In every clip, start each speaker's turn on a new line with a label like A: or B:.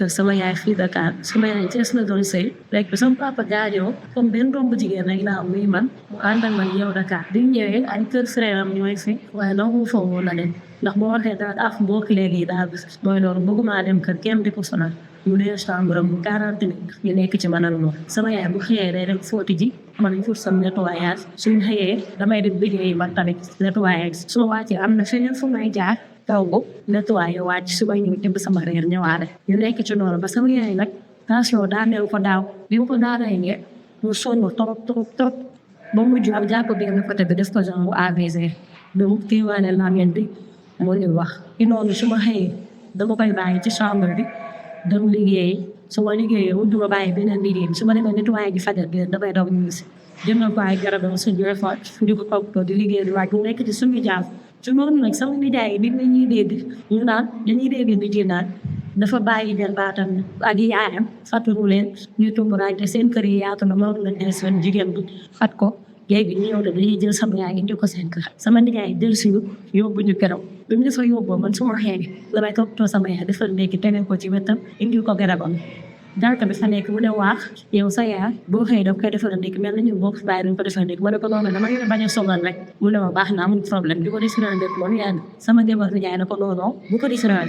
A: sama yaay fii Dakar sama yaay Thiès la doon sëy léegi sama papa gaañoo comme benn doom bu jigéen rek laa am muy man mu ànd ak man ñëw Dakar bi ñu ñëwee ay kër frère am ñooy fi waaye nangu fa woon na leen ndax boo waxee daal mbokk léegi daal mooy loolu bëgguma dem kër kenn di ko sonal mu ne chambre am 40 minutes ñu nekk ci manal moom sama yaay bu xëyee day dem fóoti ji man pour sam nettoyage suñu xëyee damay dem liggéeyi man tamit nettoyage su ma wàccee am na feneen fu may jaar taw bu nettoyé wàcc suba ñu tëbb sama reer ñëwaale ñu nekk ci noonu ba sama yaay nag tension daa neew ko daaw bi mu ko daanay nge mu sonn trop ba mu jàpp jàpp bi nga côté bi def ko genre bu AVC donc téewaane laa ngeen bi moo ñu wax ci noonu su ma xëyee dama koy bàyyi ci chambre bi dem liggéey su ma liggéeyee mu duma bàyyi beneen liggéey su ma demee nettoyé ji fajar gi damay daw ñu si jëndal ko ay garabam suñu refot di ko toppatoo di liggéey di waaj mu nekk ci suñu jaam ci noonu nag sama nijaay bi la ñuy dégg ñu naan dañuy dégg nit yi naan dafa bàyyi leen baatam ak yaayam fàttali leen ñu tumuraay te seen kër yi yaatu na moom la ne seen jigéen bi fat ko léegi ñu ñëw de dañuy jël sama yaay indi ko seen kër sama nijaay jël si yóbbu ñu keroog bi mu defa yóbboo man su ma xeeñ damay toppatoo sama yaay defal ndékki tege ko ci wetam indi ko garabam jànk bi fa nekk mu ne waax yow sa yaay boo xëyee daf koy defal ndékki mel na ñu boo bàyyi dañ ko defal ndékki ma ne ko noonu dama yore bañ a sonal rek mu ne ma baax na amul problème di ko defaral ndékki moom yaa sama jabar nijaay na ko noonu bu ko defaral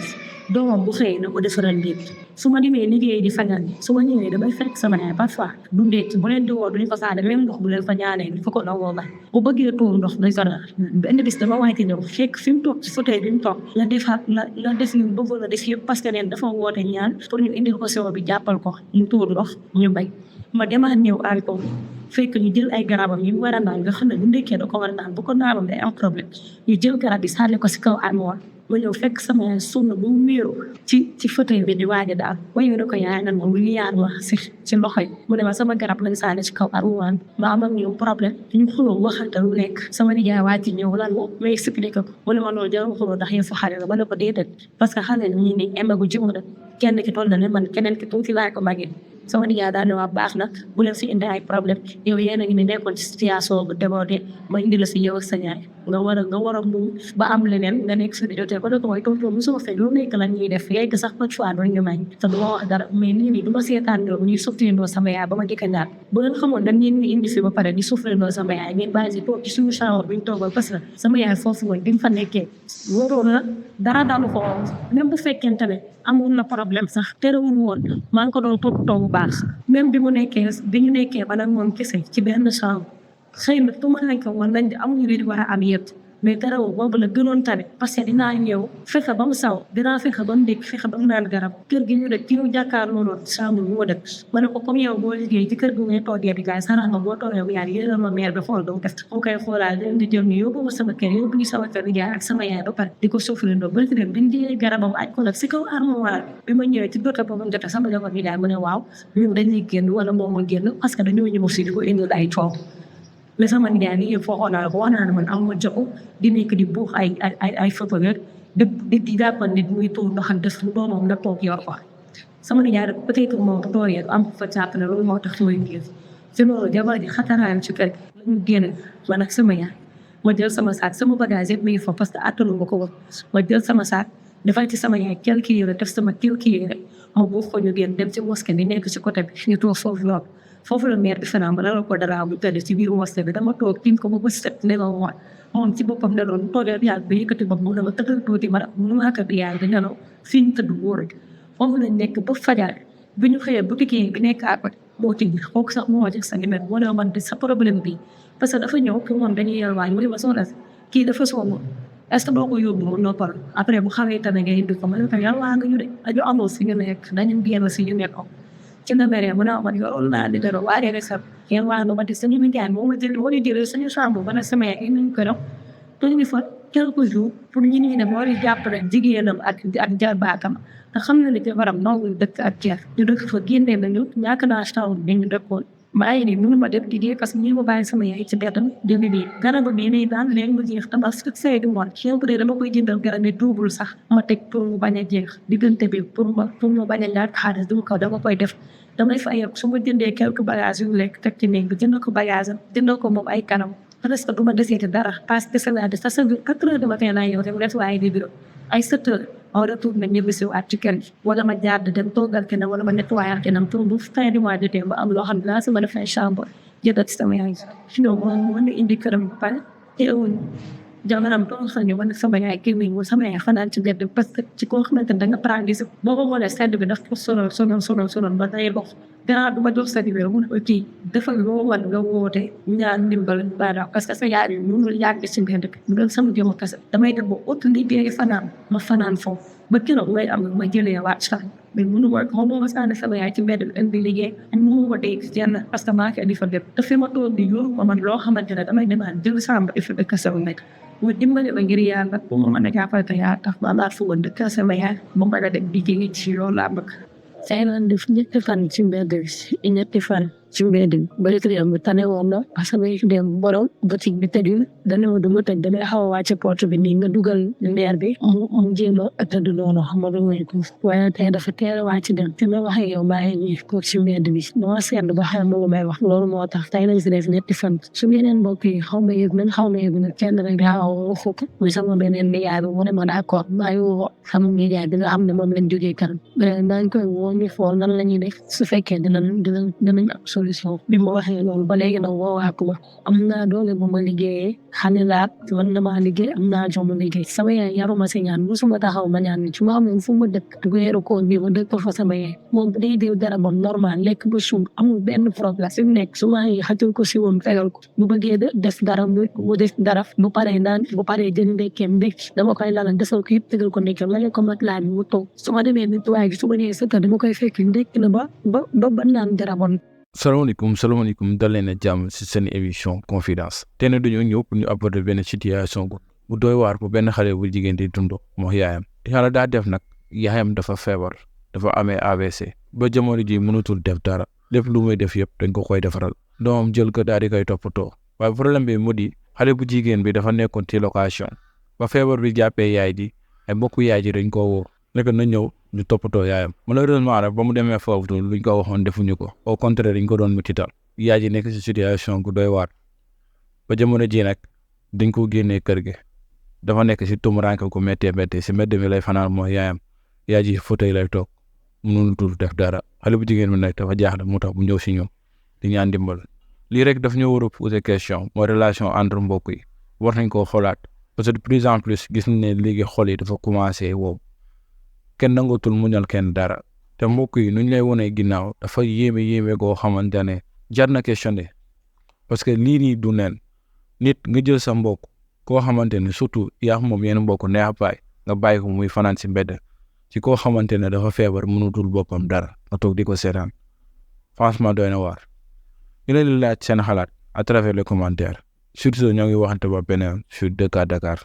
A: doomam bu xëyee na ko defaral ndékki su ma demee liggéey di fagal su ma ñëwee damay fekk sama yaay parfois du ndékki bu leen di woo duñu ko saade même ndox bu leen fa ñaanee il faut que nangoo ba bu bëggee tuur ndox dañ ko naan benn bis dama wàññi ñëw fekk fi mu toog ci fauteuil bi mu toog la defaat la def yu bëggoon la def yëpp parce que neen dafa woote ñaan pour ñu indil ko sewo bi jàppal ko ñu tuur ndox ñu bay ma demaat ñëw encore fekk ñu jël ay garabam yi mu war a naan nga xam ne bu ndekkee da ko war a naan bu ko naanam day am problème ñu jël garab bi sànni ko si kaw armoire ma ñëw fekk sama yaay sonn bu mu wéeru ci fauteuil bi di waaja daal ma ñëw ne ko yaay nan moom mu ngi yaar wax si loxo yi mu ne ma sama garab lañ sànni si kaw armoire ma am ak ñoom problème ñu xuloo waxante lu nekk sama nijaay wàcc ñëw lan moom ma expliqué ko mu ne ma loolu jarul xuloo ndax yëfu xale la ma ne ko déedéet parce que xale la ñi ni emagu jëm na kenn ki toll na ne man keneen ki tuuti laa ko magee sama nijaay daal ne waa baax na bu leen fi indi ay problème yow yéen a ngi ne nekkoon ci situation bu débordé ma indi la si yow ak sa ñaar nga war a muñ ba am leneen nga nekk sa jotee ko dako mooy tontu musuma fay lu nekk la ñuy def yegg sax pas fois doon ñu may te du ma wax dara mais nii nii du ma seetaan ñoom ñuy souffrindoo sama yaay ba ma jëkka ñaar bu ngeen xamoon dañ leen indi fi ba pare di souffrindoo sama yaay ngeen bàyyi si toog ci suñu chambre bi ñu toogal parce que sama yaay foofu mooy bi mu fa nekkee waroon na dara dalu ko même bu fekkente ne amoon na problème sax terewul woon maa ngi ko doon toppatoo bu baax même bi ñu nekkee ba nag moom kese ci benn chambre xëy na tumaranke woon nañ di amuñu li war a am yëpp mais terewul boobu la gënoon tane parce que dinaa ñëw fexe ba mu saw dinaa fexe ba mu dégg fexe ba mu naan garab kër gi ñu dëkk ki ñu jàkkaarloo noonu chambre bu ma dëkk ma ne ko comme yow boo liggéey ci kër gi ngay toogee di gaay sarax nga boo toogee bu yaar yéen ma mère bi xool doo def mu koy xoolaal leen di jël ni yóbbu ma sama kër yóbbu ñu sama kër yaay ak sama yaay ba pare di ko souffrindoo ba ci dem dañ jëlee garabam aj ko nag si kaw armoire bi ma ñëwee ci dota ba mu jotee sama jabar bi daay mu ne waaw ñun dañuy génn wala moom mu génn parce que dañoo ñëw si di ko indil ay coow mais sama nijaay ni yëpp foo naa ko wax naa ne man am ma joxu di nekk di buux ay photo rek di jàppal nit muy tuur ndox ak def doomam la toog yor ko sama nijaay rek peut-être moom bu toogee am fa jàpp ne loolu moo tax muy génn ci loolu jabar ji xataraayam ci kër gi ñu génn man ak sama yaay ma jël sama saak sama bagage yëpp mi ngi fa parce que attanu ma ko woon ma jël sama saak defal ci sama yaay quelques yére def sama quelques yére ma buux ko ñu génn dem ci mosquée bi nekk ci côté bi ñu toog foofu loolu foofu la maire bi fanaan ba la ko dara bu tëdd ci biir mosquée bi dama toog tiim ko ba set ne la woon moom ci boppam ne doon toogee yàlla ba yëkkati bopp mu dama tëddal tuuti ma mu maaka bi yàlla dañu nelaw fi ñu tëdd wóor foofu lañ nekk ba fajar bi ñu xëyee boutique bi nekk à côté boo tijji kooku sax moo jox sa numéro moo ne man de sa problème bi parce que dafa ñëw pour moom dañuy yalwaan mu ne ma soxla kii dafa soomo est-ce que doo ko yóbbu mu noppal après bu xawee tamit ngay indi ko ma ne ko yalwaan nga ñu de aju amoo si ñu nekk dañu génn si ñu nekk ci nga mere mu ne ma yoroon naa di dara waaye rek sax yéen waa no ma di suñu nijaay moo ma jëlee suñu chambre ba ne sama yaay nañ ko dox tuuti fa quelques jours pour ñu ne moo di jàppale jigéenam ak jarbaatam te xam na ne jabaram nangu dëkk ak ceer ñu dëkk fa génnee nañu ñàkk naa chambre bi ñu dëkkoon maa ngi nii mënu ma def di dee parce que ñi ma bàyyi sama yaay ci beddam dégg bi garab bi nii daan léegi mu jeex tamas say di moon chien bu dee dama koy jëndal garab ne double sax ma teg pour mu bañ a jeex diggante bi pour mu bañ a ñaar xaalis du ko dama koy def damay fay ak su ma jëndee quelques bagages yu lekk teg ci néeg bi jënd ko bagage am jënd ko moom ay kanam presque du ma deseeti dara parce que c'est la de sa 4 heures de matin laa yow te mu def waaye di bureau ay 7 heures on retourne ñibbi si waat ci kër gi wala ma jaar dem toogal kenn wala ma nettoyer kenn pour bu fin du mois jotee ba am loo xam ne laa sama def ay chambre jëndat sama yaay sinon mën na indi këram ba pare teewul jabaram toog fa ñu wane sama yaay kii bi sama yaay fanaan ci mbedd parce que ci koo xamante ne da nga paralyser boo ko xoolee sedd bi daf ko sonal ba day dox gannaaw du ma jox sa numéro mu ne ko kii defal loo wan nga woote ñaan ndimbal baada parce que sa yaay yi mënul yàgg ci mbedd bi mu doon sama jëmm kese damay dem ba ut liggéey fanaan ma fanaan foofu ba keroog may am ma jëlee waat sax mais mënu ma xaw ma sànni sama yaay ci mbedd bi indi liggéey mënu ma dégg jenn parce que maa ngi di fa dem te fi ma toog di yor ma man loo xamante ne damay demaat jël sàmba ifi dëkk sama nekk mu dimbali ma ngir yàlla bu ma mën a jàppale te yaa tax ma laat fu ma dëkk sama yaay ma mën a dem liggéey ci loolu laa bëgg tey lan def ñetti fan ci mbedd bi ñetti fan ci mbedd bi ba léegi bi tane woon na parce que may dem borom boutique bi tëjul dana ma duma tëj damay xaw a wàcce porte bi nii nga dugal ndeer bi mu jéem a tëdd noonu xam nga du may ko waaye tey dafa teel a wàcc dem fi ma waxee yow maa ngi nii ko ci mbedd bi dama seetlu ba xam lu may wax loolu moo tax tey lañ si def ñetti fan su yeneen mbokk yi xaw ma yëg nañ xaw ma yëg nag kenn rek daa woo fukk muy sama beneen nijaay bi mu ne ma d'accord maa ngi woo sama nijaay bi nga xam ne moom lañ jógee kanam maa ngi koy woo ñu xool nan la ñuy def su fekkee dinañ am solution bi ma waxee loolu ba léegi nag woowaatu ma am naa doole bu ma liggéeyee xale laa war na maa liggéey am naa jom liggéey sama yaay yaruma si ñaan musuma taxaw ma ñaan ci ma amoon fu ma dëkk weeru koor bi ma dëkk fa sama yaay moom bu dee diw dara bon normal lekk ba suum amul benn problème fi mu nekk su ma xatul ko si woon tegal ko bu bëggee def dara mu def dara bu paree naan bu paree jënd ndekkeem bi dama koy lalal desal ko yëpp tegal ko ndekkeem la ko mag laa bi mu toog su ma demee nit waaye gi su ma ñëwee sëkk dama koy fekk ndekk na ba naan dara bon
B: salaamaaleykum dal leen a jàmm ci seen émission confidence tey nag dañoo ñëw pour ñu aborder benn situation bu doy waar bu benn xale bu jigéen di dund moo yaayam yàlla daa def nag yaayam dafa feebar dafa amee AVC ba jamono ji mënatul def dara lépp lu muy def yëpp dañ ko koy defaral doomam jël ko daal di koy toppatoo waaye problème bi mu di xale bu jigéen bi dafa nekkoon ci location ba feebar bi jàppee yaay ji ay mbokku yaay ji dañ koo woo nekk na ñëw ñu toppatoo yaayam malheureusement rek ba mu demee foofu tuuti luñ ko waxoon defuñu ko au contraire dañ ko doon metital yaay ji nekk ci situation gu doy waar ba jamono ji nag dañ ko génnee kër gi dafa nekk ci tumuranke ku méttee ci mbedd mi lay fanaan mooy yaayam yaay ji fauteuil lay toog mënutul def dara xale bu jigéen bi nag dafa jaaxle mu tax bu ñëw ci ñoom di ñaan dimbal lii rek daf ñu war a poser question mooy relation entre mbokk yi war nañ koo xoolaat parce que de plus en plus gis nañ ne léegi xol yi dafa commencé wow kenn nangatul muñal kenn dara te mbokk yi nuñ lay wonee ginnaaw dafa yéeme goo xamante ne jar na questionné parce que lii nii du neen nit nga jël sa mbokk koo xamante ne surtout yaa moom yenn mbokk neex baay nga bàyyi ko muy fanaan ci mbedd ci koo xamante ne dafa feebar mënutul boppam dara nga toog di ko seetaan franchement doy na waar ñu leen di laaj seen xalaat à travers les commentaires surtout ñoo ngi waxante ba beneen sur 2K Dakar